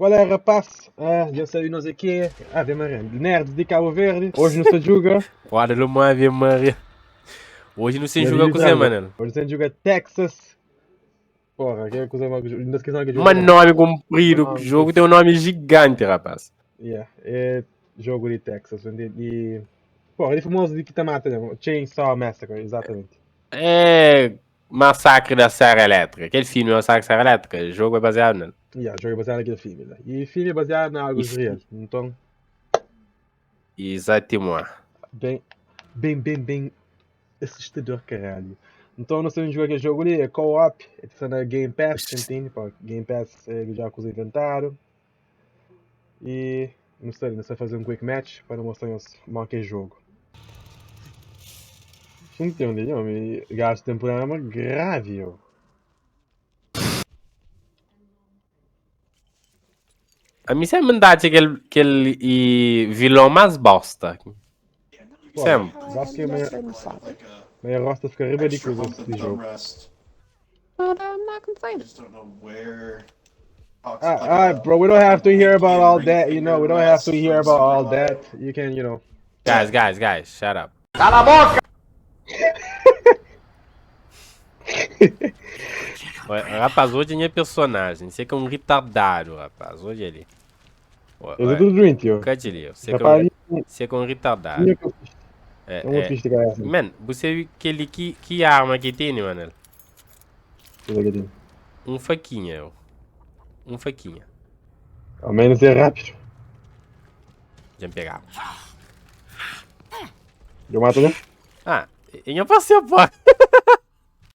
Qual é, rapaz? Ah, já sabe nós aqui. Ave Maria, Nerds de Cabo Verde. Hoje não se joga. Olha, Lumã, Ave Maria. Hoje não se Nerds joga de com o Zé, Cabo. mano. Hoje se joga Texas. Porra, que coisa mais. Não esqueçam que jogo. Mas nome comprido, Nome. o jogo tem um nome gigante, rapaz. Yeah, é jogo de Texas. De, de... Porra, ele é famoso de Kitamata, né? Chainsaw Massacre, exatamente. É. Massacre da Serra Elétrica. Aquele filme Massacre da Serra Elétrica, o jogo é baseado nele. Yeah, jogo é baseado naquele filme. Lá. E o filme é baseado em algo Isso. real. Então, Exatamente. bem, bem, bem, bem assustador, caralho. Então, nós temos jogar aquele jogo ali, é co-op, é na Game Pass, entende? Pá, Game Pass é já que os inventaram. E não sei, não sei fazer um quick match para mostrar como que é jogo. Entende? Homem, gasto temporada é grave, eu. A mim sempre me dá aquele, aquele e vilão mais bosta. Pô, Sempre. acho que a minha, minha rosta fica ridícula nesse jogo. But I'm not complaining. Just don't know where. Ah, ah, bro, we don't have to hear about all that, you know. We don't have to hear about all that. You can, you know. Guys, guys, guys, shut up. Cala a boca! Olha, Rapaz, hoje é minha personagem. Você que é um retardado, rapaz. Hoje ele. Eu tô tudo doente, eu. Cadê ele? Você que é Rapaz, um, você que é um retardado. É, É um é. triste, cara. assim. Man, você aquele que, que arma que tem, mano? Um faquinha, eu. Um faquinha. Ao menos é rápido. Já me pegava. Eu mato, né? Ah, eu não passei, pô.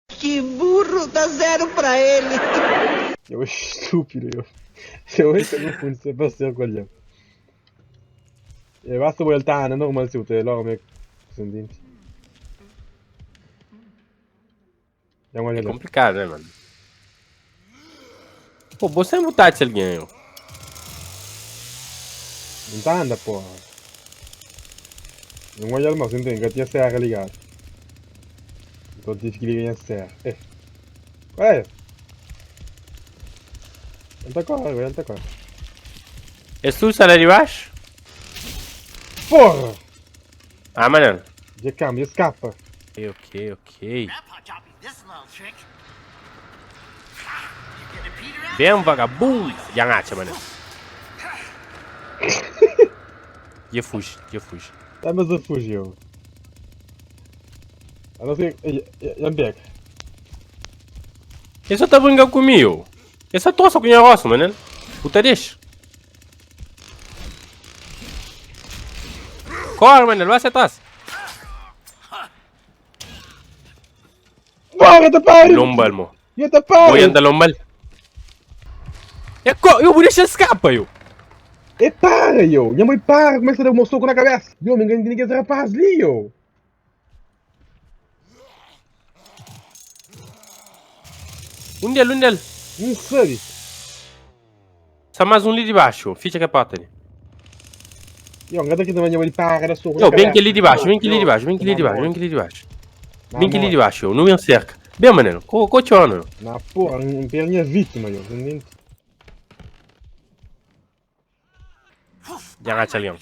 Que burro, dá zero pra ele. Eu estúpido, eu. Eu entro no fundo, você passou com ele. Eu basta voltar, não normal se você logo me sentinte. Dá uma É olhada. complicado, né, mano? Pô, você é mutante alguém, eu. Não tá anda, porra. Não olha mais, entende? Eu tinha serra ligada. Então tive que ligar a serra. É. Qual é? Ele tá correndo, ele tá correndo. É tu está lá de baixo? Porra! Ah, mano. Já câmbio, escapa. Ok, ok, ok. Bem vagabundo. Já ngacha, mano. Já fugi, já fugi. Tá, mas eu fugiu. A não ser. Já me pega. Ele só tá brincando comigo. Ele só trouxe com o roça, mano. Puta deixa. Corre, mano. Vai atrás. Porra, tá pariu! Lombal, mo. Já tá pariu! Vou andar lombal. Eu vou deixar escapa, eu. E para, eu! Minha mãe para! Começa a dar um soco na cabeça! Eu me engano ninguém esse rapaz ali, eu! Um dele, um dele. Não sabe! Só mais um ali de baixo. Ficha que a porta ali. Eu, engano aqui também, minha mãe para, dá soco na Eu, bem cabeça! que ali de baixo, vem que ali de baixo, vem que ali de baixo, vem que ali de baixo. Vem que ali de baixo, eu. Não me cerca. Bem, mano. Continua. Na porra, não tem a minha vítima, eu. Entende? Já ngacha, Leão.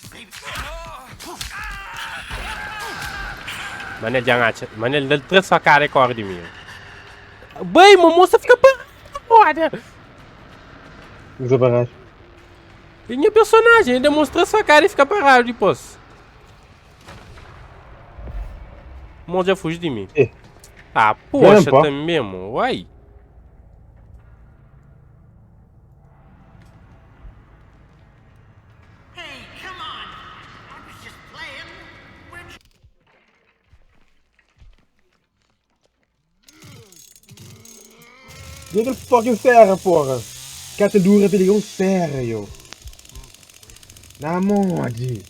Manel, já ngacha. Manel, dá três sua cara e corre de mim. Bem, meu moça fica parada. Desabarrado. E minha personagem ainda mostra sua cara e fica parado depois. O monstro já fugiu de mim. É. Ah, poxa, Vem, pô. também, mano. Uai. E aquele fucking serra, porra! Catadura perigo serra, eu! Na mod!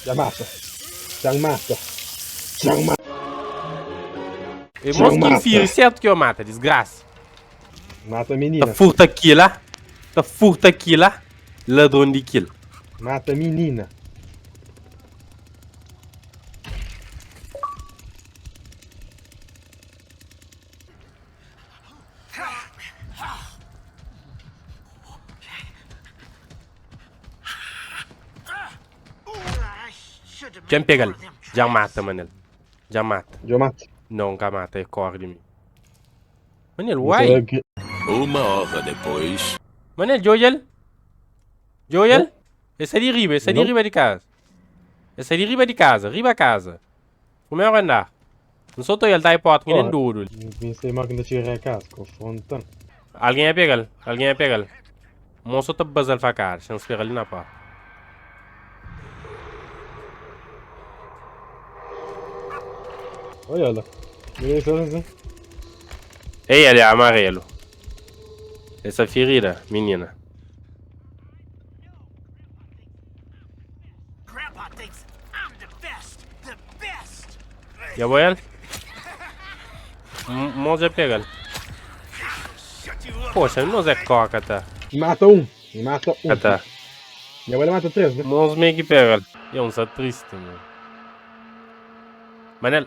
Já mata! Já mata! Já mata! E mostra que mata. enfio, certo que eu mata, desgraça. Mata a menina! Tá furta aqui lá. Tá furta aqui lá. Ladrão de kill. Mata a menina! Dja N pega-l. Dja N mata, Manel. Dja N mata. Dja mata. Não, N ka mata, e kóre di mi. Manel, uai! Uma hora depois. Manel, dja odja-l? Dja odja-l? E sta di riba, e sta di riba di kaza. E sta di riba di kaza, riba kaza. Primeru andar. N so ta odja-l ta ai porta ki nen dodu. N sei ma ki N ta txiga riba kaza, konfronta-m. Algen a pega-l, algen a pega-l. Mon so ta baza-l fakada, xa N spera li na porta. Olha la. Ei, ali, amarelo. Essa ferida, menina. Dja bo el? Mos dja pega-l. Poxa, nos é koka ta. Mata um, mata um. Ka ta. Dja bo el mata 3, né? Mos meio ki pega-l. E um sa triste, mano. Manel.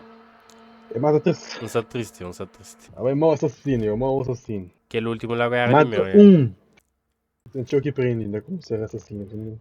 E mata 3. Um sa triste, um sa triste. Ah, é mau assassino, é mau assassino. Kel último lá era Mata di meu, é. um. Tem txeu ki prende ainda como ser assassino.